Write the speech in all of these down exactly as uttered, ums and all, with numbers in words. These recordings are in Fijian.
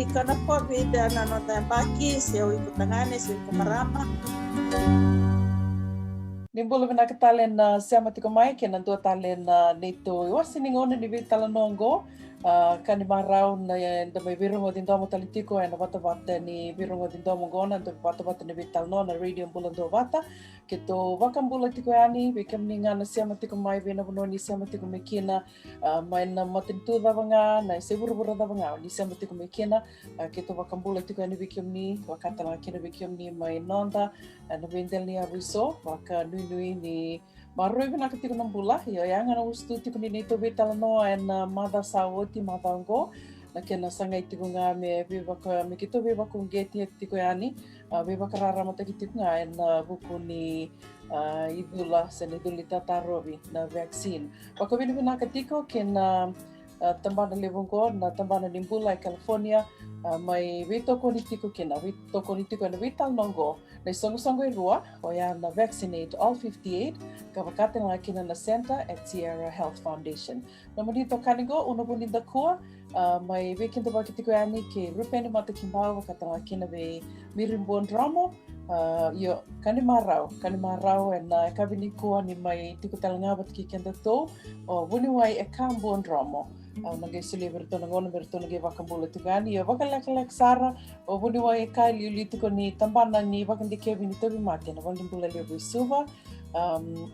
Iko na COVID na noda yabaki, se o iko tagane, se o iko marama. Ni bula vinaka tale na sema tiko mai kei na dua tale na neitou iwase ni gauna ni veitalanoa oqo. A, ka ni marau na eda mai veirogoci domo tale tiko ena vatavata ni veirogoci domo oqo, na vatavata ni veitalanoa na Radio Bula Duavata. Keitou vakabula tiko yani vei kemuni ga na sema tiko mai, vei na vanua ni sema tiko mai kina, a, mai na matanitu cava ga, na yasai vuravura cava ga ni sema tiko mai kina. A, keitou vakabula tiko yani vei kemuni, vaka tale ga kina vei kemuni mai noda, a, na veidela ni yavu eso. Vakanuinui ni maroroi vinaka tiko na bula. Io, ya ga na usutu tiko ni neitou veitalanoa ena macawa sa oti, macawa oqo, na kena sagai tiko ga me veivaka, me keitou veivakauqeti tiko yani, a, veivakararamataki tiko ga ena vuku ni, a, icula se na icula ni tatarovi na vaccine. Vakavinavinaka tiko kei na, a, tabana levu oqo, na tabana ni bula e California, a, mai veitokoni tiko kina, veitokoni tiko ena veitalanoa oqo na isoqosoqo e rua, oya na Vaccinate All fifty-eight, ka vaka tale ga kina na Center at Sierra Health Foundation. Nomuni itokani qo, Una Vunidakua, a, mai veikidavaki tiko yani kei Rupeni Matakibau, vaka tale ga kina vei Miri Buadromo. A, io, ka ni marau, ka ni marau ena yakavi nikua ni mai tiko tale ga vata kei kedatou o vuniwai Eka Buadromo. A, na qai solia vei iratou na gauna me ratou na qai vakabula tiko yani. Io, vakalekaleka sara, o vuniwai Eka e liuliu tiko ni tabana ni vakadikevi ni tauvimate ena valenibula levu i Suva. Am,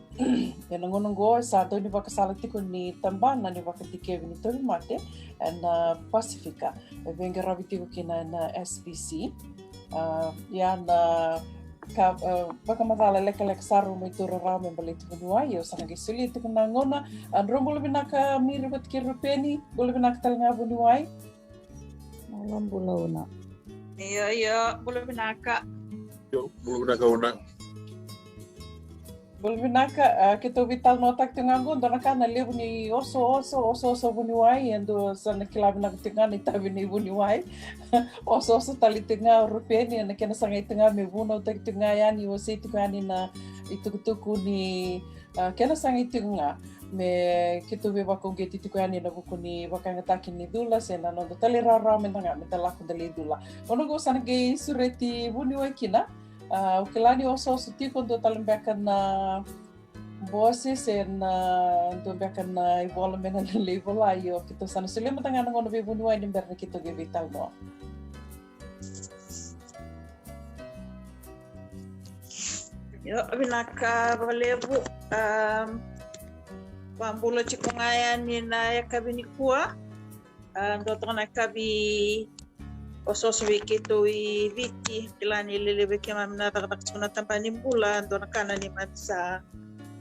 ena gauna oqo sa dau ni vakasala tiko ni tabana ni vakadikevi ni tauvimate ena Pasifika, e veiqaravi tiko kina ena S P C. A, ia na ka, a, vakamacala lekaleka sara mai tu rarau me baleti vuniwai, io sa na qai solia tiko na gauna. A, drau bula vinaka Miri vata kei Rupeni, bula vinaka tale ga vuniwai. Bula, bula Una. Io, io, bula vinaka. Io, bula vinaka Una. Bula vinaka, a, keitou veitalanoataka tiko ga oqo, dua na ka na levu ni osooso, osooso vuniwai, e dua sa na kila vinaka tiko ga na itavi ni vuniwai. Osooso tale tiko ga o Rupeni, ena kena sagai tiko ga me vunautaki tiko ga yani, wasei tiko yani na itukutuku ni, a, kena sagai tiko ga me keitou veivakauqeti tiko yani ena vuku ni vakayagataki ni cula se na noda talairawarawa meda ga meda lako da lai cula. Gauna oqo sa na qai sureti vuniwai kina. A, au kila ni osooso tiko dua tale beka na bose se na dua beka na ivola me na lai vola. Io, keitou sa na solia mada ga na gauna vei vuniwai ni bera ni keitou qai veitalanoa. Io, vinaka vakalevu. Am, vakabula tiko ga yani na yakavi nikua. A, dua toka na yakavi osooso vei keitou i Viti, kila ni lelevu vei keimami na cakacaka tiko na tabana ni bula, dua na ka na neimami sa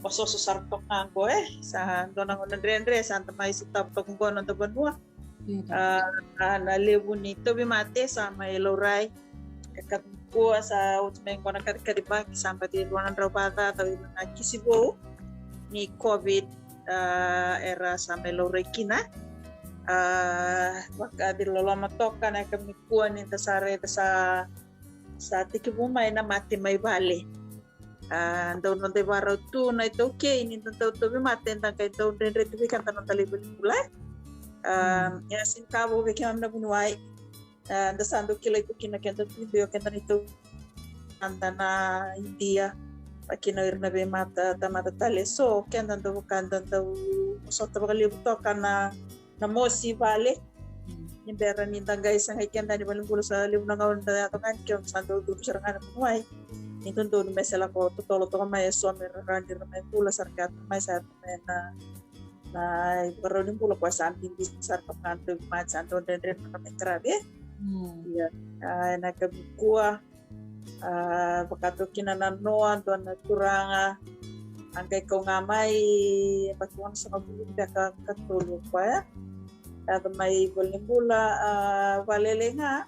osooso sara toka ga oqo, e. Sa dua na gauna dredre sa da mai sotava toka oqo na noda vanua. A, a, na levu ni tauvimate sa mai laurai. E ka nikua sa oti mai oqo na kacikacivaki sa baci rua na drau vakacaca o ira na kisi vou ni COVID, a, era sa mai laurai kina. A, vakaciloloma toka na yakavi nikua ni da sa raica sa, sa tekivu mai na mate mai vale. A, dau noda ivakarau tu na iTaukei ni da dau tauvimate, da qai dau dredre tu vei keda na noda lai valenibula. A, ia sega ni ka vou vei keimami na vuniwai. A, da sa dau kilai tu kina keda tu, dau o keda na iTau, keda na Idia, vaka kina o ira na veimata, tamata tale eso, keda dau vaka da dau sota vakalevu toka na, na mosi vale. Ni bera ni da qai sagai keda ni valenibula sa levu na gauna da yaco ga ni keimami sa dau curu sara ga na vuniwai. Ni dodonu me se lako totolo toka mai eso me rawa ni ra mai bula sara ga mai sa me na, na ivakarau ni bula koya sa bibi sara toka ga na tauvimate sa dau dredre na me qaravi. Ia, a, ena yakavi nikua, a, vaka toka kina na noa, dua na turaga a qai kau ga mai, e baki onosagavulu beka ka tolu o koya. Yaco mai valenibula, a, valele ga,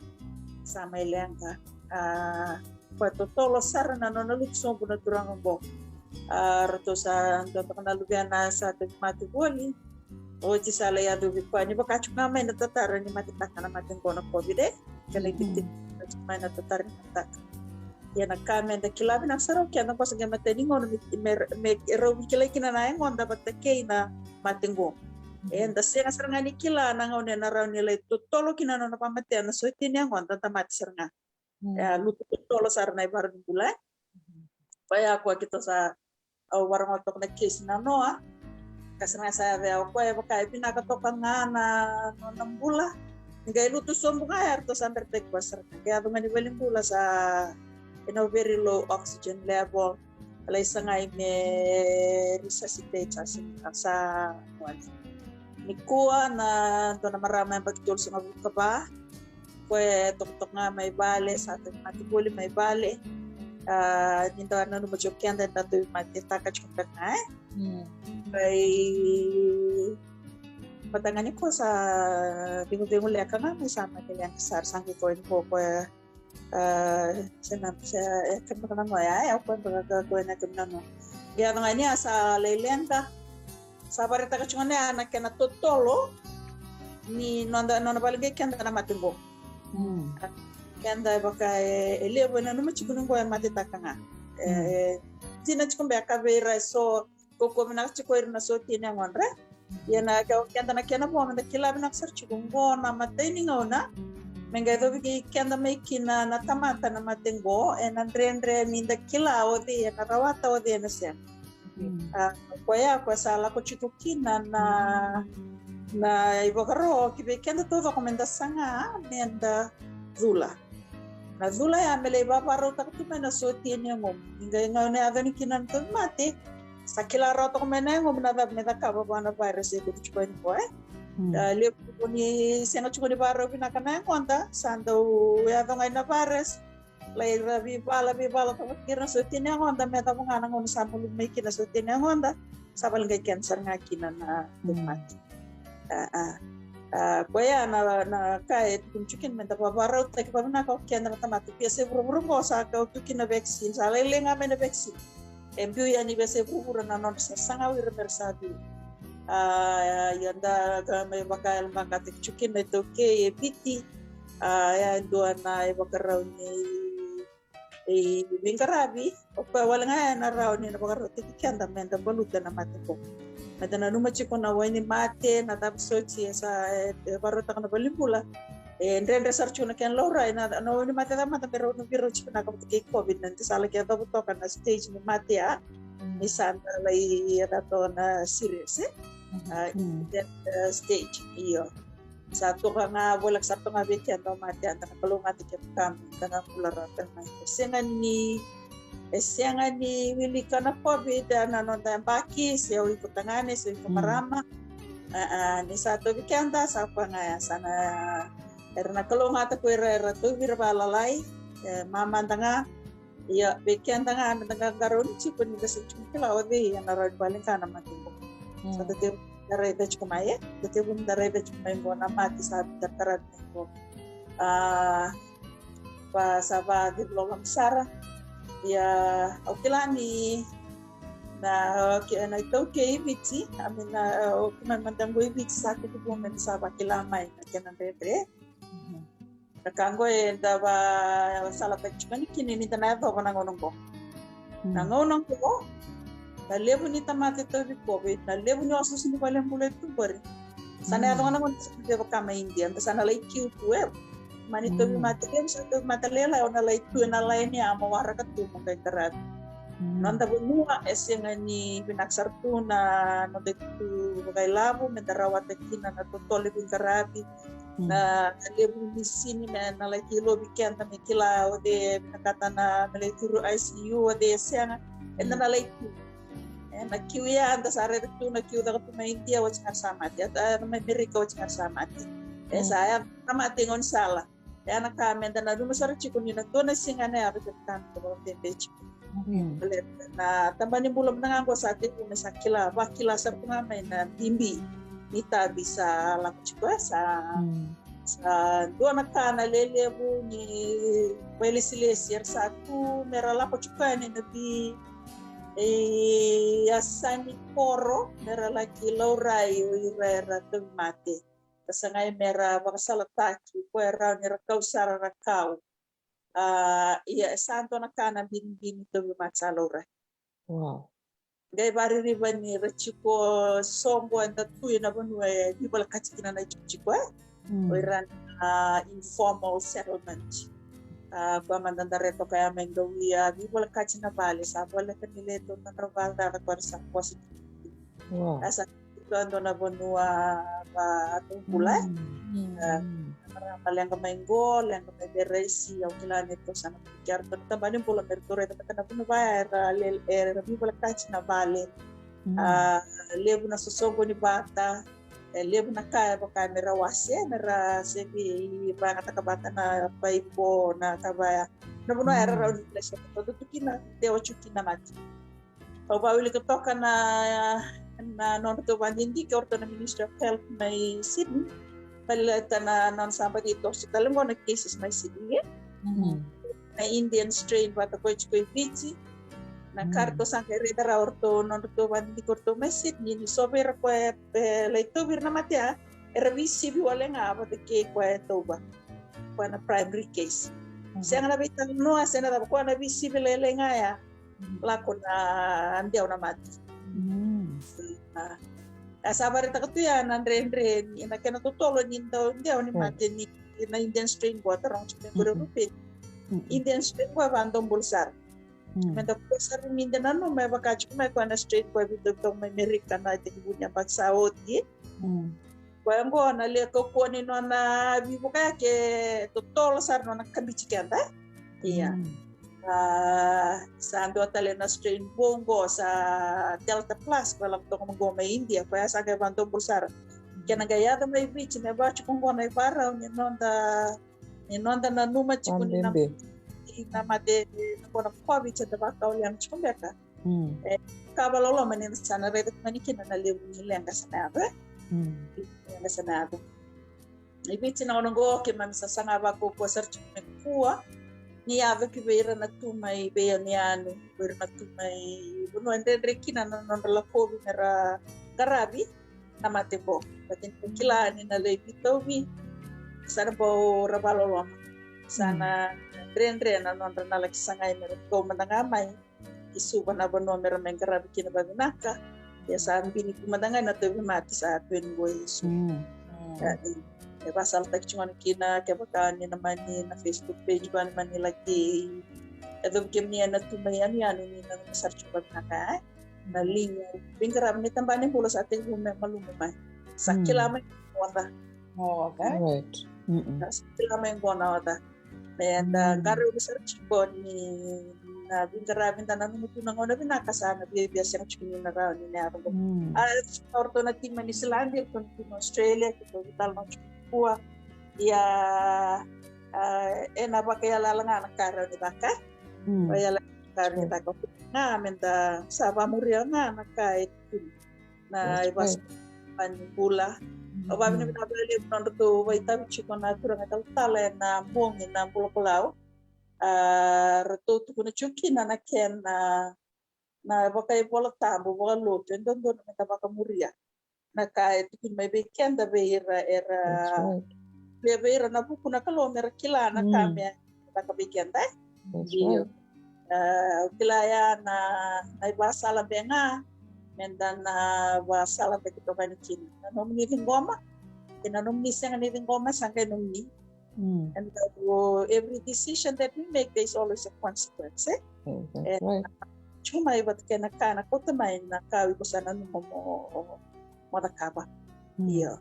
sa mai leqa. A, koya totolo sara na nona lutu sobu na turaga oqo. A, ratou sa dua toka na luvena sa tauvimate voli. Oti sa lai yacovi koya ni vaka tiko ga mai na tatara ni matetaka na mate oqo na COVID, e. Kena itikitiki mai na tatara ni matetaka. Ia na ka meda kila vinaka sara o keda qo sa qai matai ni gauna me, me, me rau veikilai kina na yagoda vata kei na mate oqo. Eda sega sara ga ni kila na gauna ena rawa ni lai totolo kina na nona vakamatea na sotia ni yagoda, da mate sara ga. E a lutu totolo sara na ivaro ni bula. Koya koya keitou sa, au varogo toka na kesi na noa. Ka sara ga sa yaco ya o koya e vaka e vinaka toka ga na nona bula. Ni qai lutu sobu ga ya, ratou sa beretaki koya sara ga. Qai yaco ga ni valenibula sa ena very low oxygen level. Lai sagai me resuscitate sa, sa, sa gone. Nikua na dua na marama yabaki tolusagavulu ka va. Koya e tokatoka ga mai vale, sa tauvi mate voli mai vale. A, ni da nanuma tiko keda eda tauvi matetaka tiko beka ga, e? Qai vata ga nikua sa ceguvegu leqa ga mai sa mate leqa sara, sa qai koya nikua koya. A, se na, se, e, kemaka na noa ya, e, o koya beka ga koya na kemaka na noa. Qai yaco ga ni a sa lai leqa. Sa vakaraitaka tiko gona ya na kena totolo ni noda, nona vale qai keda na mate qo. Keda e vaka e, e levu e nanuma tiko ni qo e matetaka ga. E, e, dina tiko beka vei ira eso, ko, ko vinaka tiko ira na sotia ni yagodra. Ia na ke, keda na kena vo, meda kila vinaka sara tiko qo na imatai ni gauna me qai yacovi kei keda mai kina na tamata na mate qo, ena dredre ni da kila o cei ena rawata, o cei ena sega. A, koya, koya sa lako tiko kina na, na ivakaro ki vei keda taucoko meda saga, meda cula. Na cula ya me lai vavarautaka tu mai na sotia ni yagomu. Ni qai gauna e yaco yani kina na tauvimate, sa kila rawa toka mai na yagomu na cava me cakava vua na virus e koto tiko yani qo, e? A, levu ni sega tiko ni vakarau vinaka na yagoda, sa dau yaco ga na virus. Lai ra veivala, veivala toka kina na sotia ni yagoda, me cava ga na gauna sa malumu mai kina na sotia ni yagoda, sa vale qai keda sara ga kina na tauvimate. A, a. A, koya na, na ka e tukuni tiko kina meda vavarautaki vavinaka o keda na tamata, pia se vuravura qo sa kau tu kina na vaccine, sa lailai ga mai na vaccine. E biu yani vei se vuravura na nodra sa saga o ira mera sa biu. A, ia da ka mai vakayaloqaqataki tiko kina e taukei e Viti. A, ia e dua na ivakarau ni e veiqaravi, o koya wale ga ena rawa ni na vakarautaki keda meda valuta na mate qo. Meda nanuma tiko na wai ni mate, na cava soti e sa, e, e vakarautaka na valenibula. E dredre sara tiko na kena laurai, na, na wai ni mate cava mada me rau na vei rau tiko na ka vata kei COVID, na da sa laki yacova toka na stage ni mate ya. Ni sa da lai yaco toka na serious, e? A, that, uh, stage, io. Sa toka ga, voleka sara toka ga vei keda o mate, eda na kalougata kevaka meda na bula rawa tale mai. E sega ni, e sega ni wilika na COVID ena noda yabaki, se o iko tagane, se o iko marama. A, a, ni sa tauvi keda, sa koya ga ya, sa na, era na kalougata ko ira era tauvi ira vakalalai, e, mamada ga. Ia, vei keda ga meda qaqarauni tiko ni da sega tiko ni kila o cei ena rawa ni vale ga na mate qo. Sa da tevu da raica tiko mai, e? Da tevu da raica tiko mai qo na mate sa da qaravi mai qo. A, va sa vakaciviloloma sara. Ia, au kila ni na, ke, na itaukei i Viti, a, me na, o kemuni mada qo i Viti sa tekivu meda sa vakila mai na kena dredre. Na ka qo eda vakasalataki tiko yani kina ni da na yacova na gauna qo. Na gauna qo, na levu ni tamata e tauvi COVID, na levu ni osooso ni valenibula e tu qori. Sa na yaco ga na gauna sa na vaka mai India, da sa na lai kiu tu, e. Mani tauvi mate levu, sa tauvi mate lailai, o na lai tu ena laini ya mo waraka tu mo qai qaravi. Noda vanua e sega ni vinaka sara tu na noda itutu vakailavo meda rawata kina na totolo ni veiqaravi. Na, na levu ni misini me na lai kilovi keda me kila o cei e vinakata na me lai curu ICU, o cei e sega. Eda na lai kiu. E, na kiu ya da sa raica tu na kiu caka tu mai India, oti ga ra sa mate. A, a, mai Amerika, oti ga ra sa mate. E, sa ya na mate i gaunisala. E, na ka meda nanuma sara tiko ni na dua na siga ena yaco kevaka meda vakabebe tiko. Na tabana ni bula mada ga qo sa tekivu me sa kila, vakila sara tu ga mai na bibi ni tavi sa lako tiko, e, sa, sa dua na ka na lelevu ni vailesilesi era sa tu mera lako tiko yani na vei, e, yasa ni koro mera laki laurai o ira era tauvimate. Ka sagai mera vakasalataki, ko e rawa ni ra kau sara ra kau. A, ia, e sa dua na ka na binibini tauvimate sa laurai. Wow. qai vakaririva ni ra tiko soqo eda tu ena vanua e veivolekati kina na itikotiko, e. O ira na informal settlement. A, koya mada da rai toka ya mai qo, ia veivolekati na vale, sa voleka ni le dua na nodra vale, da koya sa kosi. A sa tu e dua na vanua vakatabula. Ra leqa mai qo, leqa mai Veraisi, au kila ni ratou sa na kea ratou na tabana ni bula me ratou raica mada na vanua vaya era le, era veivolekati na vale. A, levu na sosoqoni vata, e levu na ka e vaka me ra wase, me ra sega ni vayagataka vata na paipo, na ka vaya. Na vanua era rawa ni lesu, ratou tu kina, dewa tu kina mate. Au vakawilika toka na, na nodratou vakadidike o ratou na Ministry of Health mai Sydney. Baleta na nona sa baci toso tale qo na cases mai Sydney, e. Na Indian strain vata koya tiko i Viti. Na ka ratou sa qai raica rawa o ratou, nodratou vakadidike o ratou mai Sydney, ni so vei ira koya e lai tauvi ira na mate ya, era veisivi wale ga vata kei koya e tauva, koya na primary case. Sega na veitalanoa se na cava, koya na veisivi lailai ga ya. Lako na dewa na mate. A, a sa vakaraitaka tu ya na dredre ni na kena totolo ni dau dewa ni mate ni na Indian strain qo, taroga tiko mai qori o Rupeni. Indian strain qo e vakadobula sara. Me da kua sara ni da nanuma e vaka tiko mai koya na strain qo e veitauvi toka mai Merika na itekivu ni yabaki sa oti. Koya qo na lewe kaukauwa ni nona veivuke ke totolo sara nona kabiti keda. Ia. A, sa dua tale na strain vou qo sa Delta Plus, koya lako toka mai qo mai India, koya sa qai vakadobula sara. Kena qai yaco mai Viti me vaka tiko qo na ivarau ni noda, ni noda nanuma tiko ni na, na mate, na qo na COVID eda vakawalena tiko beka. E ka vakaloloma ni da sa na raica tiko mai kina na levu ni leqa sa na yaco, e? Leqa sa na yaco. I Viti na gauna qo keimami sa saga vakaukauwa sara tiko me kua ni yaco ki vei ira na tu mai veiyanuyanu, vei ira na tu mai vanua e dredre kina na nodra lakovi me ra qaravi na mate qo. Baleta ni kila ni na lai veitauvi, sa na bau ra vakaloloma. Sa na dredre na nodra na laki sagai me ra kau mada ga mai i Suva na vanua me ra mai qaravi kina vavinaka. Ia sa bini tu mada ga na tauvimate sa tu yani qo i Suva. E, e vakasalataki tiko gona kina, kevaka ni na mani na Facebook page, vaka ni mani laki yacovi kemuni ena tu mai yanuyanu, ni nanuma sara tiko vavinaka, e? Na liga veiqaravi ni tabana ni bula sa tekivu me malumu mai. Sa kila mai qo na oca. Sa kila mai qo na oca. Me da qarauni sara tiko ni na veiqaravi da nanuma tu na gauna vinaka sa na viavia sega tiko ni na rawa ni na yaco qo. A, o ratou na timi mai Niusiladi, o ratou na timi mai Australia, o ratou veitalanoa tiko nikua. Ia, a, ena vakayalayala ga na ka rawa ni caka. Vakayalayala ga na ka rawa ni caka. Ga me da sa vakamuria ga na ka e tukuni na ivakasala ni bula. Au vakavinavinaka vakalevu na nodratou vakaitavi tiko na turaga talatala ena bogi na Bula Kolau. A, ratou tukuna tiko kina na kena, na vakaivolatabu vakalotu e dodonu me da vakamuria. Na ka e tukuni mai vei keda vei ira era, vei, vei ira na vuku na Kalou me ra kila na ka me caka vei keda, e? Io. A, au kila ya na, na ivakasala beka ga me da na vakasalataki toka yani kina. Na nomuni ciqoma kei na nomuni sega ni ciqoma sa qai nomuni. And, uh, every decision that we make, there is always a consequence, e? Tiko mai vata kei na ka na kauta mai na ka o iko sa nanuma mo, mo cakava. Io.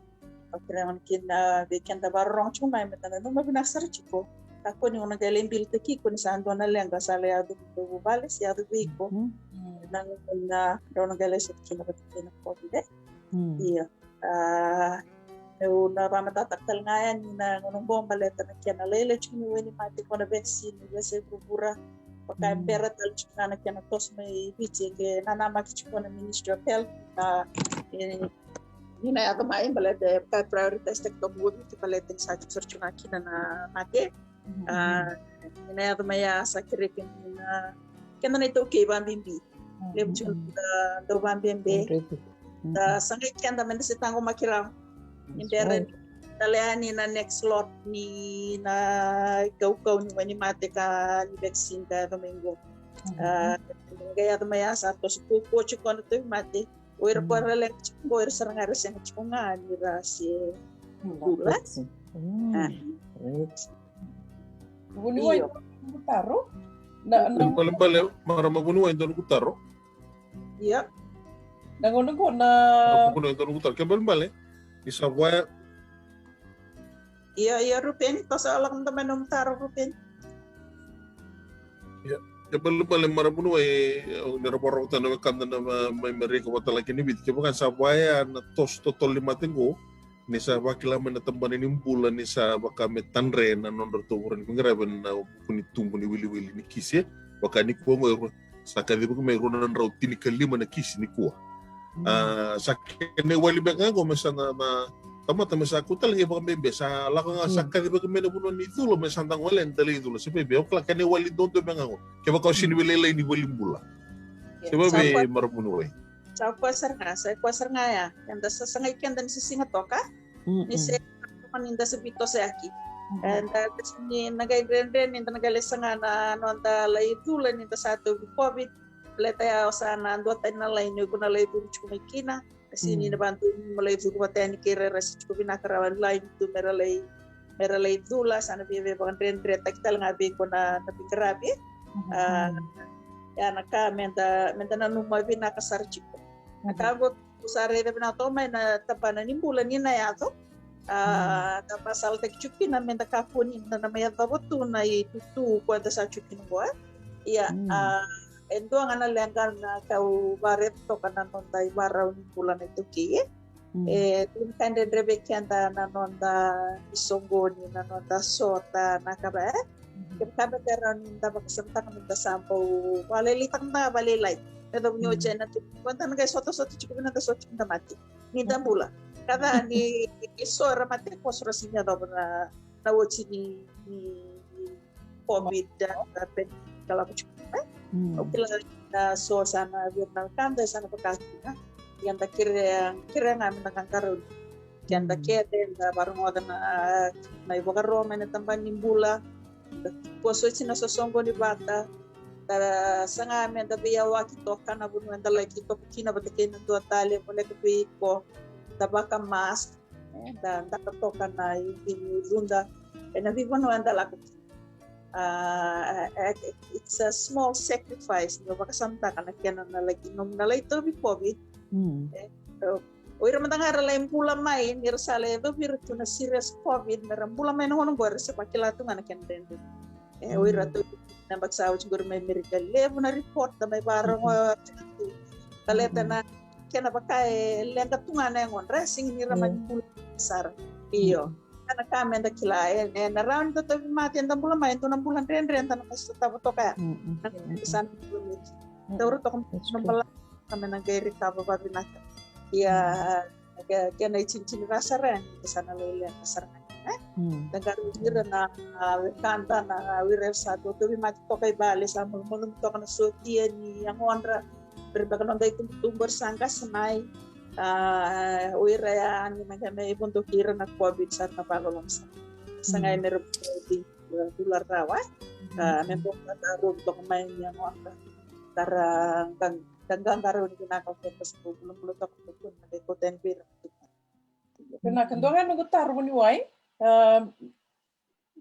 Au kerea gona kina vei keda vakarorogo tiko mai me da nanuma vinaka sara tiko. Kakua ni o na qai lai bilitaki iko ni sa dua na leqa sa lai yaco vei iko vuvale se yaco vei iko. Na gauna o na qai lai sota kina vata kei na COVID, e? Io. A, au na vakamatatataka tale ga yani na gauna qo baleta na kena lailai tiko ni wainimate qo na vaccine e veiyasai vuravura. Vaka e bera tale tiko ga na kena toso mai Viti, e qai nanamaki tiko na Ministry of Health, a, e, ni na yaco mai baleta e vaka e prioritize taki toka qo Viti baleta ni sa tiko sara tiko ga kina na mate. A, ni na yaco mai ya sa kerei kemuni na, keda na iTaukei vakabibi. Levu tiko na dau vakabebe. Da sagai keda me da se taqomaki rawa. Ni bera ni tale yani na next lot ni na kaukauwa ni wainimate ka ni vaccine ka yaco mai qo. A, qai yaco mai ya sa toso kuakua tiko na tauvimate. O ira ko ra leqa tiko qo, o ira sara ga era sega tiko ga ni ra se bula. Vuniwai, io, noqu taro. Na, na, balebale, marama Vuniwai, dua noqu taro. Ia. Na gauna qo na, na gauna qo na noqu taro. Ke balebale ni sa vaya. Ia, ia, Rupeni, toso lako mada mai nomu taro, Rupeni. Ia, ke balebale, marama Vuniwai, ni ra vakarorogo tale na wekada na mai Merika vata kei na Viti, kevaka sa vaya na toso totolo ni mate qo, ni sa vakila mai na tabana ni bula ni sa vaka me tadre na nodratou vura ni veiqaravi ena vuku ni tubu ni wiliwili ni kisi. Vaka nikua qo e rua, sa kacivaki mai rua na drau tinikalima na kisi nikua. A, sa kena iwali beka ga qo me sa na, na tamata me sa kau tale ga i vakabebe, sa lako ga sa kacivaki mai na vanua ni cula me sa da gole da lai cula. Se bebe, o kila kena iwali duadua beka ga qo. Kevaka o sega ni via lailai ni voli bula. Se bebe, marama Vuniwai. Sa koya sara ga, sa koya sara ga ya. Eda sa sagai keda ni se siga toka. Ni se toka ni da se veitosoyaki. Eda se ni na qai dredre ni da na qai lai saga na noda lai cula ni da sa tauvi COVID. Baleta ya o sa na duatani na laini o iko na lai curu tiko mai kina. Kasi ni na vadua ni mo lai curu vata yani kei ira era se tiko vinaka rawa laini tu mera lai, mera lai cula, sa na via veivakadredretaki tale ga vei iko na, na veiqaravi. A, ya na ka meda, meda nanuma vinaka sara tiko. Na ka qo sa raica vinaka toka mai na tabana ni bula ni na yaco. A, da masalataki tiko kina meda kakua ni da na mai yacova tu na itutu koya da sa tiko kina qo. Ia, a, e dua ga na leqa na kau vakaraica toka na noda ivakarau ni bula na iTaukei. E dua na ka e dredre vei keda na noda isoqoni, na noda sota, na ka va, e? Kevaka meda rawa ni da vakasamataka meda sa bau vakalailaitaka mada ga vakalailai. Me yacova ni oti ena tu, ko da na qai sotasota tiko, vinaka da sota tiko da mate. Ni da bula. Ka ca ni, ni so era mate, ko so ra sega ni yacova na, na oti ni, ni, ni COVID, a, a, pe, ka lako tiko, e? O kila, a, so sa na via na ka da sa na vaka kina. Ia da kerea, kerea ga meda qaqarauni. Keda kece da vakarogoca na, na ivakaro mai na tabana ni bula. Da kua soti na sosoqoni vata. Da saga meda veiyawaki toka na vanua eda laki toka kina vata kei na dua tale, voleka vei iko. Da vaka mask, e, da, da toka na ivi ni ucuda ena veivanua eda lako kina. A, e, e, it's a small sacrifice. Ni o vakasamataka na kena na laki, nomu na lai tauvi COVID. E, o, o ira mada ga era lai bula mai, ni ra sa lai yacovi ira tu na serious COVID, me ra bula mai na gauna qo era se vakila tu ga na kena dredre. E, o ira tu na yabaki sa oti qori mai Merika, levu na report da mai vakarogo. Baleta na kena vaka e leqa tu ga na yagodra, e sega ni ra mani bula sara. Io. Na ka meda kila, e, e na rawa ni da tauvimate, eda bula mai, e dua na bula dredre eda na mai sotava toka ya. Na ka sa na bula mai. Taura toka na bala, ka me na qai recover vavinaka. Ia, ke, kena itinitini ra sara yani, ke sa na lai leqa sara ga, e? Da qarauni ira na, a, wekada na, a, o ira era sa tauvimate toka i vale, sa malumalumu toka na sotia ni yagodra. Ira beka noda itubutubu era sa qase mai. A, o ira ya ni na qai mai vodoki ira na COVID sa na vakaloloma sara. Sa qai me ra cula rawa. A, me bau qaqarauni toka mai ni yagodra. Tara qaqarauni vinaka o keda sa bau bulabula toka, na qai kauta yani vei ira. Vinaka, dua ga noqu taro Vuniwai. A,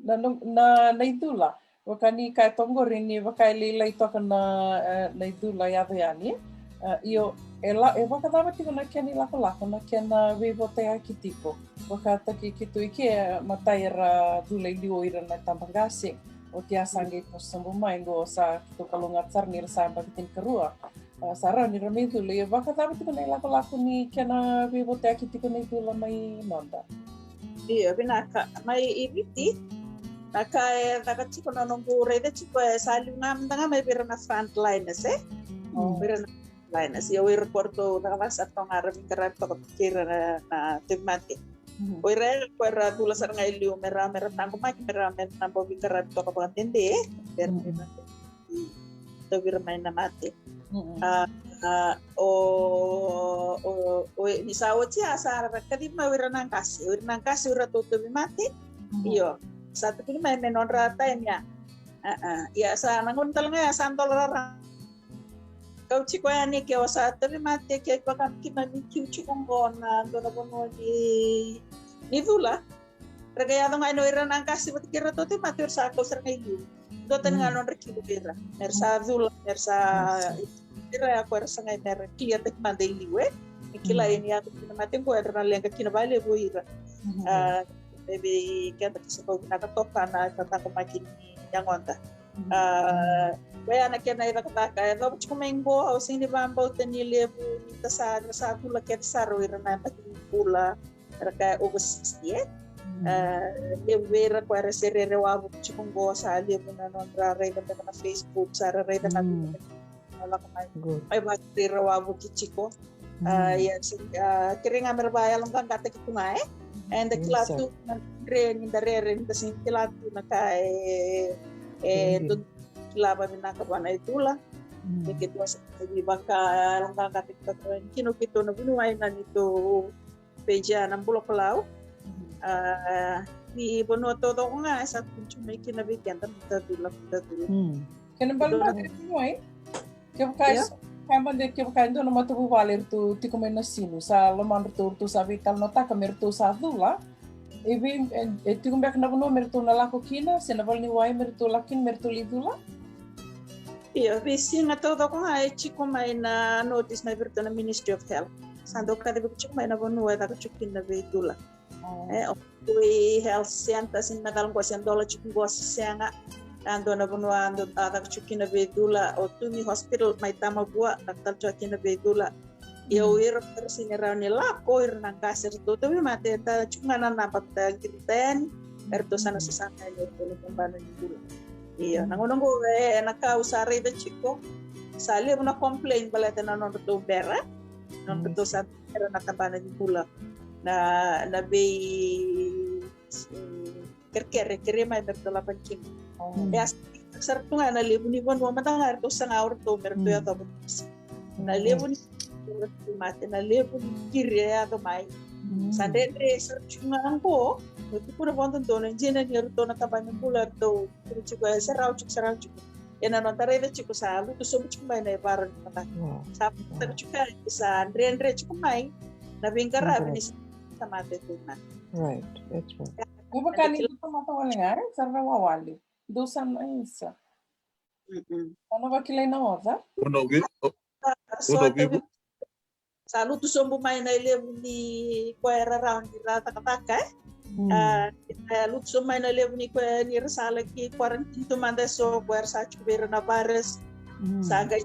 na, na, na icula. Vaka ni kaya toka qori ni vaka e lailai toka na, e, na icula yaco yani. E, io, e la, e vakacava tiko na kena ilakolako, na kena veivotayaki tiko? Vakataki keitou i ke, e, matai era cula i liu o ira na tabaqase. Oti a sa qai toso sobu mai qo sa keitou kalougata sara ni ra sa yabaki tinikarua. A, sa rawa ni ra mai cula, ia vakacava tiko na ilakolako ni kena veivotayaki tiko na icula mai noda? Io, vinaka. Mai i Viti, na ka e caka tiko na noqu raica tiko e sa liu ga mada ga mai vei ira na frontliners, e? Vei ira na frontliners. Ia o ira ko ratou cakacaka sara toka ga ra veiqaravi toka kei ira na, na tauvimate. O ira ko era cula sara ga i liu me ra, me ra taqomaki, me ra, me ra na bau veiqaravi toka vakadede, e? Tauvi ira mai na mate. A, a, o, o, o, ni sa oti a sa ra kacivi mai o ira na qase, o ira na qase o ira tautauvimate. Io, sa tukuni mai me nodra taimi ya. Ia sa na gauna tale ga ya sa dola rara. Kau tiko yani ke o sa tauvimate ke vaka keimami kiu tiko qo na dua na vanua ni, ni cula. Ra qai yaco ga yani o ira na qase vata kei ira tauvimate o ira sa kau sara ga i liu. Dua tani ga nodra kiu vei ira. Me ra sa cula, me ra sa ira ya ko era sa qai me ra clear taki mada i liu e. Ni kila ni yaco kina mate qo era na leqa kina valevu o ira. A, me vei keda ka sa kau vinaka toka na tataqomaki ni yagoda. A, koya na kena icakacaka e yacova tiko mai qo, au sega ni vakabauta ni levu ni ta sa, sa cula kece sara o ira na yabaki ni bula era kaya over sixty e. A, levu vei ira koya era se rere wavoki tiko qo, sa levu na nodra raica beka na Facebook, sa ra raica na lako mai. Mai vakasereira wavoki tiko. A, ia, kerei ga me ra vakayaloqaqataki tu ga e. Eda kila tu na dre ni da rere, ni da sega ni kila tu na ka e, e dodonu kila vavinaka vua na icula. Ke keitou sa vakayaloqaqataki tu ga kina o keitou na vuniwai na neitou peji ya na Bula Palau. A, ni vanua taucoko ga e sa tukuni tu mai kina vei keda me da cula, me da cula. Kena balebale ni vuniwai. Kevaka e so, kaya mada kevaka e dua na matavuvale eratou tiko mai Nasinu, sa lomadratou, ratou sa veitalanoataka me ratou sa cula. E vei, e, e tiko beka na vanua me ratou na lako kina, se na vale ni wai me ratou lako kina me ratou lai cula? Io, veisiga taucoko ga e tiko mai na notice mai vei iratou na Ministry of Health. Sa dau kacivi iko tiko mai na vanua e caka tiko kina na veicula. E, o Tui Health Centre, se ni macala qo se dola tiko qo se sega. A dua na vanua a caka tiko kina veicula, o Tumi Hospital mai Tamavua, caka tale tiko kina veicula. Ia o ira era sega ni rawa ni lako, o ira na qase eratou tauvimate, da tiko ga na naba da qirita yani, eratou sa na sasaga yani o iratou na tabana ni bula. Io, na gauna qo e, na ka au sa raica tiko, sa levu na complain baleta na nodratou bera, nodratou sa bera na tabana ni bula, na, na vei, e, kerekere, kerei mai me ratou lako yani kina. E a sara tu ga na levu ni vanua mada ga eratou saga o ratou me ratou yacova. Na levu ni mate, na levu ni qiri e yaco mai. Sa dredre sara tu ga qo, me tukuna vakadodonu e dina ni eratou na tabana ni bula eratou tukuna tiko e sa rawa tiko, sa rawa tiko. Ena noda raica tiko sa lutu sobu tiko mai na ivaro ni mataka. Sa mataka tiko yani sa dredre tiko mai na veiqaravi ni sa mate tu na. Right, that's right. Io, vaka ni dou tamata wale ga, e, sa ra wawale. Dou sa na isa. Sa na vakilai na oca. Una o vivu? Una o vivu? Sa lutu sobu mai na ilevu ni koya era rawa ni ra cakacaka, e? A, e lutu sobu mai na ilevu ni koya ni ra sa laki quarantine tu mada eso, koya era sa tiko vei ira na virus. Sa qai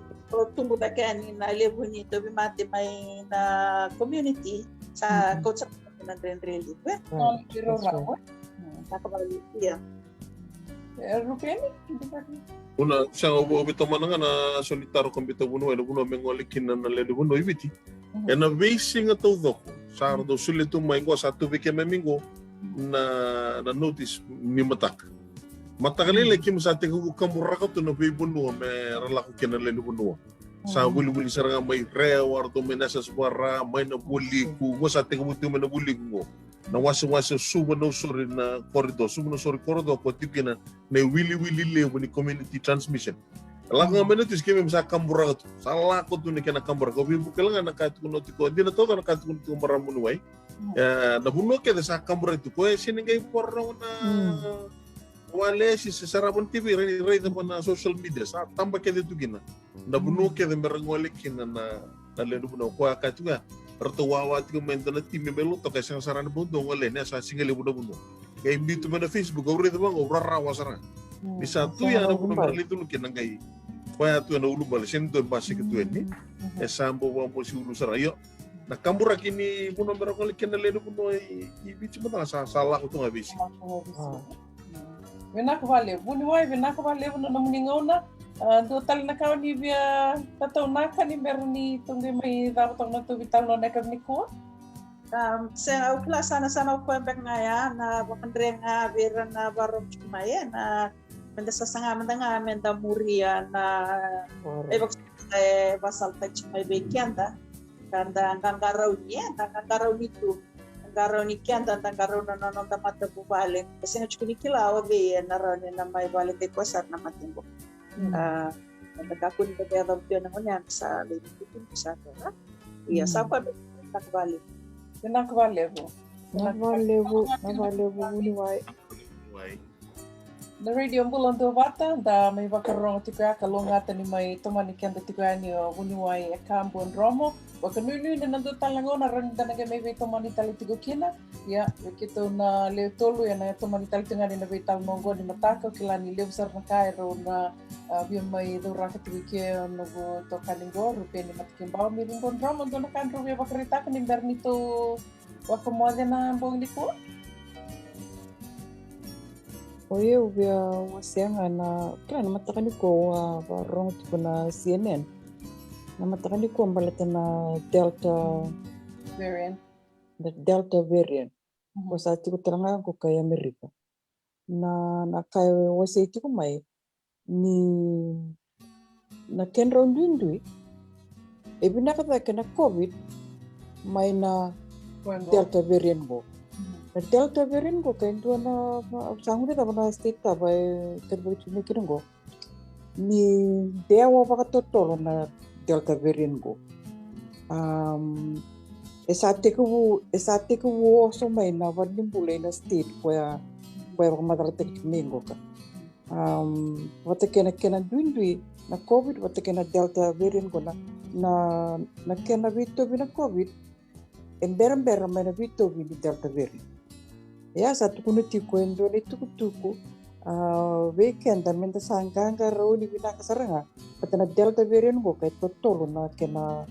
tubu cake yani na ilevu ni tauvimate mai na community. Sa kauta sara na dredre levu, e? Sa na veivakarau, e? Sa ka vale, ia. E, Rupeni? Una, sega, au veitomana ga na so ni taro ka biuta vuniwai, na vanua me gole kina na lewe ni vanua i Viti. Ena veisiga taucoko sa ratou solia tu mai qo, sa tu vei keimami qo na, na notice ni mataka. Mataka lailai keimami sa tekivu kaburaka tu na veivanua me ra lako kina na lewe ni vanua. Sa wilivili sara ga mai Rewa, ratou mai na yasayasa vaka-Ra, mai na vualiku, qo sa tekivu tu mai na vualiku qo. Na wasewase o Suva, Nausori, na corridor, Suva, Nausori corridor, ko tiko kina na iwiliwili levu ni community transmission. E lako ga mai na notice, keimami sa kaburaka tu. Sa lako tu na kena kaburaka. Au via vukea ga na ka e tukuna tiko, dina toka na ka e tukuna tiko o marama vuniwai. E, na vanua kece sa kaburaki tu. Koya e sega ni qai vakarorogo na walesi se sarava na T V, raica, raica mai na social media. Sa taba kece tu kina. Na vanua kece me ra gole kina na, na lewe ni vanua, koya ka tiko ya. Ratou wawa tiko mai dua na timi mai Lautoka, e sega sara ni bau dua gole yani, sa siga levu na vanua. Qai biu tu mai na Facebook, au raica vaqo, au rarawa sara. Ni sa tu ya na vanua me ra lai cula kina, qai koya tu ena ulubale, sega ni dua e basika tu yani. E sa bau vakamosi ulu sara. Io, na kaburaki ni vanua me ra gole kina na lewe ni vanua i, i Viti mada ga sa, sa lako tu ga veisiga. Vinaka vakalevu vuniwai, vinaka vakalevu na nomuni gauna. A, dua tale na ka o ni via tataunaka ni bera ni tou qai mai cava toka na tou veitalanoa ena yakavi nikua? A, sega, au kila sa na, sa na o koya beka ga ya na vakadre ga vei ira na vakarorogo tiko mai, e, na meda sasaga mada ga meda muria na, e, vaka e vakasalataki tiko mai vei keda. Ka da qaqarauni, e, da qaqarauni tu. qarauni keda, da qarauna na noda matavuvale. Da sega tiko ni kila o cei ena rawa ni na mai vale tiko sara na mate qo. Mm. A, da kakua ni da via yacova tu ena gauna ya, sa lai ni tutu sa toka. Ia, sa koya me vinaka vakalevu. Vinaka vakalevu. Vinaka vakalevu, vinaka vakalevu, vuniwai. Vuniwai. Na Radio Bula Duavata, da mai vakarorogo tiko ya, ka lougata ni mai tomani keda tiko yani o vuniwai Eka Buadromo. Vakanuinui ni na dua tale na gauna rawa ni da na qai mai veitomani tale tiko kina. Ia, vei keitou na lewe tolu ena tomani tale tiko ga ni na veitalanoa oqo ni mataka, au kila ni levu sara na ka erau na, a, via mai cauraka tiko i ke o noqu itokani qo, Rupeni Matakibau. Miri Buadromo, dua na ka drau via vakaraitaka ni bera ni tou vakamoce na bogi nikua? O yau via wasea ga na, kila na mataka nikua au a vakarorogo tiko na C N N. Na mataka nikua baleta na Delta variant. Na Delta variant. Mhm. Ko sa tiko tale ga qo kai Amerika. Na, na ka e wasei tiko mai ni na kedrau duidui e vinaka cake na COVID mai na Delta variant qo. Mhm. Na Delta variant qo, ke dua na, na, sa gunu cava na state cava e kena vakacegu kina qo, ni dewa vakatotolo na Delta variant qo. Um, e sa tekivu, e sa tekivu oso mai na valenibula ina state koya, koya vakamacalataki tiko mai qo ka. Um, vata kei na kena duidui na COVID vata kei na Delta variant qo, na, na, na kena veitauvi na COVID e berabera mai na veitauvi ni Delta variant. Ia sa tukuna tiko e dua na itukutuku, a, vei keda meda sa qaqarauni vinaka sara ga, vata na Delta variant qo ka e totolo na kena,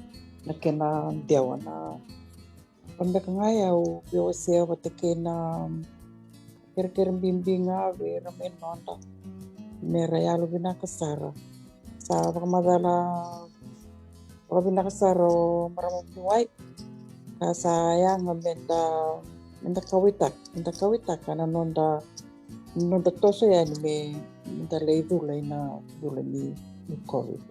na kena dewa na. Vabeka ga au via wasea vata kei na kerekere bibi ga vei ira mai noda, mera yalo vinaka sara. Sa vakamacala vakavinaka sara o marama vuniwai, ka sa yaga meda, meda kauwaitaka, meda kauwaitaka na noda, noda toso yani me, meda lai cula ina cula ni, ni COVID.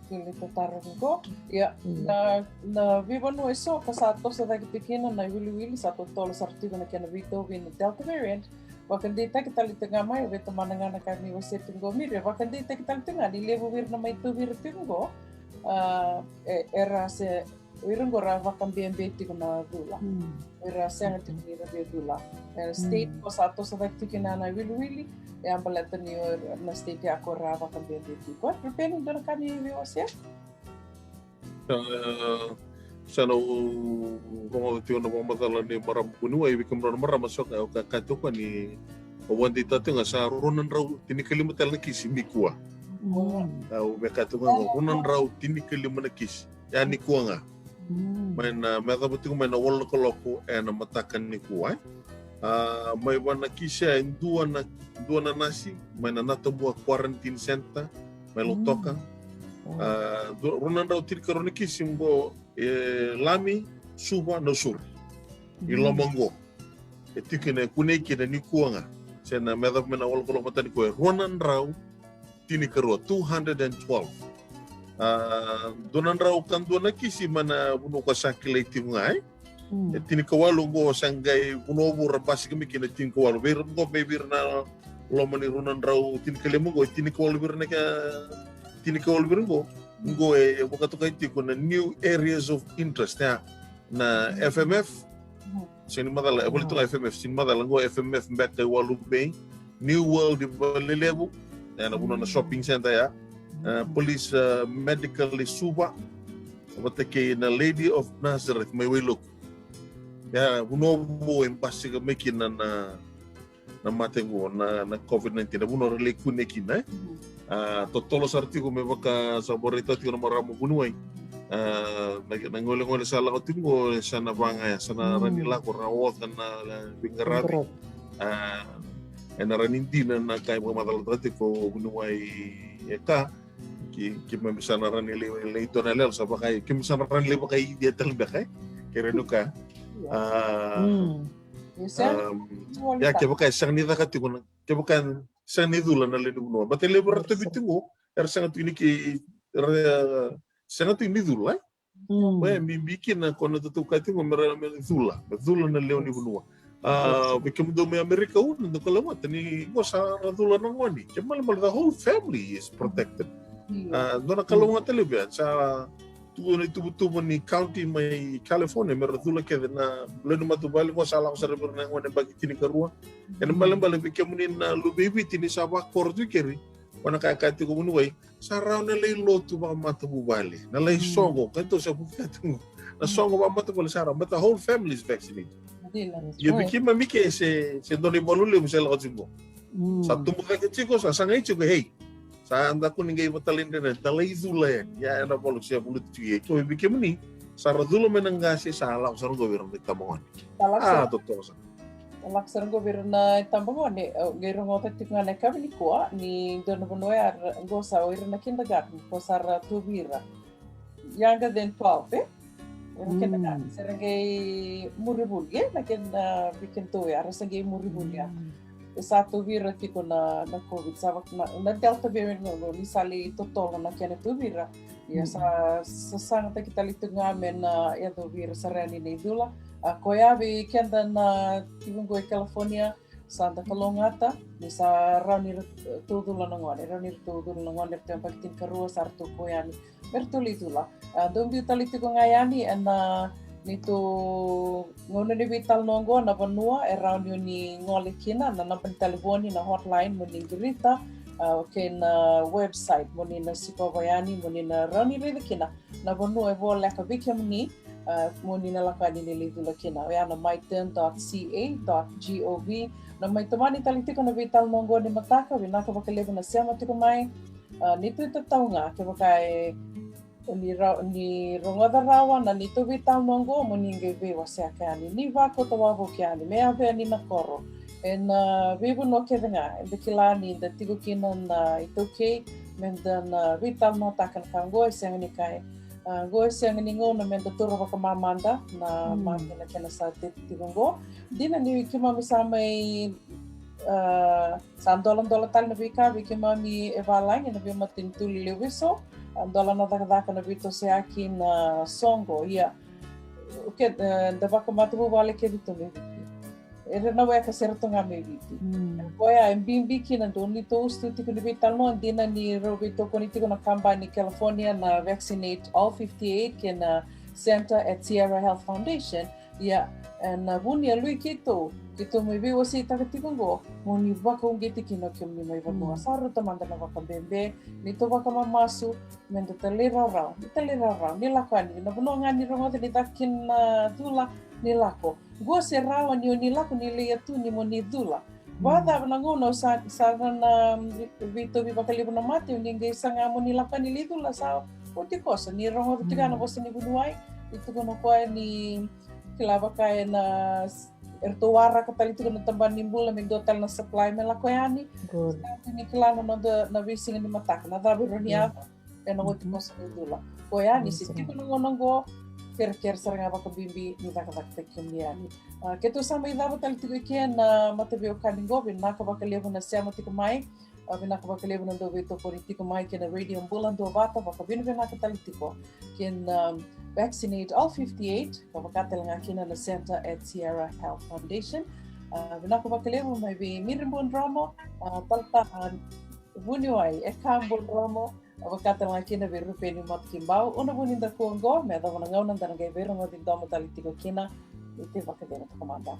Cula ni tatarovi qo. Ia, mm, na, na veivanua eso ka sa toso cake tiko kina na iwiliwili, sa totolo sara tiko na kena veitauvi na Delta variant. Vakadeitaki tale tiko ga mai, au via tomana ga na ka ni wasea tiko qo Miri, vakadeitaki tale tiko ga ni levu vei ira na mai tauvi ira tiko qo, a, e, era se, o ira qo ra vakabebe tiko na cula. Mm. O ira sega tiko ni ra via cula. E, state, mm, ko sa toso cake tiko kina na iwiliwili, e a baleta ni o ira na state ya ko ra vakabebe tiko. Rupeni, dua na ka ni via wasea? Sa, sa na u rogoca tiko na vakamacala ni marama vuniwai, vei kemudrau na marama, so ka, ka, ka tiko ni, au vakadeitaka tiko ga sa rua na drau tinikalima tale na kisi nikua. Mm. Au via kaya tiko ga, rua na drau tinikalima na kisi. Ya nikua ga. Mm. Mai na, me yacova tiko mai na walu na kaloko ena mataka nikua, e. A, mai vua na kisi ya e dua na, dua na nasi mai na Natabua Quarantine Center mai Lautoka. Mm. A, dua, rua na drau tinikarua na kisi qo e Lami, Suva, Nausori. I loma qo. E tiko kina, e kunei kina nikua ga. Se na me yacova mai na walu na kaloko mataka nikua, e rua na drau tinikarua, two hundred and twelve. A, dua na drau ka dua na kisi mai na vanua ko sa kilai tiko ga, e. Mm. E tinikawalu qo sa qai vanua vou ra basika mai kina, tinikawalu. Vei ira qo, mai vei ira na loma ni rua na drau tinikalima qo, e tinikawalu vei ira na ka, tinikawalu vei ira qo. Mm. Qo e, e vakatokai tiko na new areas of interest, ya. Na, mm, F M F. Mm. Sega ni macala, e voli tu ga F M F, sega ni macala, qo F M F beka i Walu Bay, New World i Valelevu, e na vanua na shopping center ya. E, Police, e, Medical i Suva, vata kei na Lady of Nazareth mai Wailoku. Ya, vanua vou e basika mai kina na, na mate qo, na, na COVID nineteen, na vanua ra lai kune kina, e? Mhm. A, totolo sara tiko me vaka sa vakaraitaka tiko na marama vuniwai. A, na, na golegole sa lako tiko qo, e sa na vaga ya, sa na, mm, rawa ni lako, ra oca na, na veiqaravi. Veiqaravi. A, e na rawa ni dina na ka e vakamacalataka tiko o vuniwai Eka. Ke, keimami sa na rawa ni lai, lai dua na iyaloyalo sa vaka, keimami sa na rawa ni lai vakaidina tale beka, e? Ke raica na ka. A, mm. Ia, um, ia, kevaka e sega ni caka tiko na, kevaka e sega ni cula na lewe ni vanua. Baleta e levu era tauvi tiko qo, era sega tu ni kei, era sega tu ni cula, e? Oya e bibi kina ko na tatou kaya tiko me ra me cula, me cula na lewe ni vanua. A, vei kemudou mai Amerika, au na dau kalougata ni qo sa ra cula na gone. Ke malemale, the whole family is protected. A, dua na kalougata levu ya, sa tukuna na ituvatuva ni county mai California me ra cula kece na lewe ni matavuvale, qo sa lako sara vei ira na gone baki tinikarua. Kena malemale vei kemuni na luve i Viti ni sa vakoro tu keri, ko na kaya kaya tiko vuniwai, sa rawa na lai lotu vakamatavuvale, na lai soqo, ka tou sa vuka tu na soqo vakamatavuvale sa rawa, but the whole family is vaccinated. Ia vei keimami ke se, se dua na ivalu levu se lako tiko. Sa tubu cake tiko, sa sagai tiko, hei. Sa da kua ni qai vatalaidredre, da lai cula yani. Ia ena valu se valu tiko, ia iko vei kemuni sa ra cula mai na qase, sa lako sara qo vei ira na itabagone. A, totolo sara. Lako sara qo vei ira na itabagone, e, qai rogoca tiko ga na yakavi nikua ni dua na vanua ya, qo sa o ira na kindergarten, ko sa ra tauvi ira younger than twelve, e? Era kindergarten, se ra qai muri vuli, e? Na kena, vei kedatou ya, ra sa qai muri vuli ya. E sa tauvi ira tiko na, na COVID, sa vaka na, na Delta variant, ni sa lai totolo na kena tauvi ira. Ia sa, sa sagataki tale tiko ga me na yacovi ira sara yani na icula. A, koya vei keda na tiko qo e California, sa da kalougata ni sa rawa ni ratou cula na gone, rawa ni ratou cula na gone, ratou yabaki tinikarua sa ratou kau yani me ratou lai cula. A, dou biu tale tiko ga yani ena neitou gauna ni veitalanoa oqo na vanua e rawa ni o ni gole kina, na naba ni talevoni, na hotline mo ni qirita, a, kei na website mo ni na sikova yani, mo ni na rawa ni raica kina na vanua e voleka vei kemuni, a, mo ni na lako yani ni lai cula kina. Oya na my turn dot c a dot g o v. Na mai tomani tale tiko na veitalanoa oqo ni mataka, vinaka vakalevu na sema tiko mai. A, neitou itatau ga kevaka e ni, ra, ni rogoca rawa na neitou veitalanoa oqo mo ni qai veiwaseaka yani, ni vakauta wavoki yani me yava yani na koro. Ena, a, veivanua kece ga eda kila ni da tiko kina na iTaukei, me da na veitalanoataka na ka oqo. E sega ni ka e, a, oqo e sega ni gauna me da taura vakamamada na mate na kena sa tete tiko oqo. Dina ni keimami sa mai, a, sa doladola tale na veika vei keimami e valagi na veimatanitu lelevu eso. A, dola na cakacaka, na veitosoyaki, na soqo, ia, okay, e, da vakamatavuvale kece tu mai Viti. Era na weka se ratou ga mai Viti. Koya e bibi kina dou neitou usutu tiko ni veitalanoa, dina ni rau veitokoni tiko na kabani California na Vaccinate All fifty-eight kei na Center at Sierra Health Foundation. Ia, e, na vu ni a lui keitou, keitou mai veiwaseitaka tiko oqo, mo ni vakauqeti kina o kemuni mai vanua. Sa rauta mada na vakabebe, neitou vakamamasu, me da talairawarawa, ni talairawarawa ni lako yani. Na vanua ga ni rogoca ni caka kina na cula, ni lako. Qo se rawa ni o ni lako ni lai yatuni mo ni cula. Vakacava na gauna o sa, sa ra na, mm, veitauvi vakalevu na mate, o ni qai saga mo ni lako yani lai cula, sa oti koso. Ni rogoca tiko ga na vosa ni vuniwai, ni tukuna o koya ni kila vaka ena, eratou waraka tale tiko na tabana ni bula me dua tale na supply me lako yani. Sa tu ni kila na noda na veisiga ni mataka, na cava e rawa ni yaco, ena oti koso ni cula. Koya ni se tiko na gauna oqo, kerekere sara ga vakabibi ni cakacakataki kemuni yani. A, keitou sa mai cava tale tiko i ke na mataveiwekani oqo, vinaka vakalevu na sema tiko mai. A, vinaka vakalevu na dau veitokoni tiko mai kei na Radio Bula Duavata, vakavinavinaka tale tiko kei na, um, Vaccinate All fifty-eight, ka vaka tale ga kina na Center at Sierra Health Foundation. A, vinaka vakalevu mai vei Miri Buadromo, a, tale ta, a, vuniwai e ka Buadromo, a, vaka tale ga kina vei Rupeni Matukibau, una vuni daku oqo, me yacova na gauna da na qai veirogoci domo tale tiko kina, ni te vakacegu toka mada.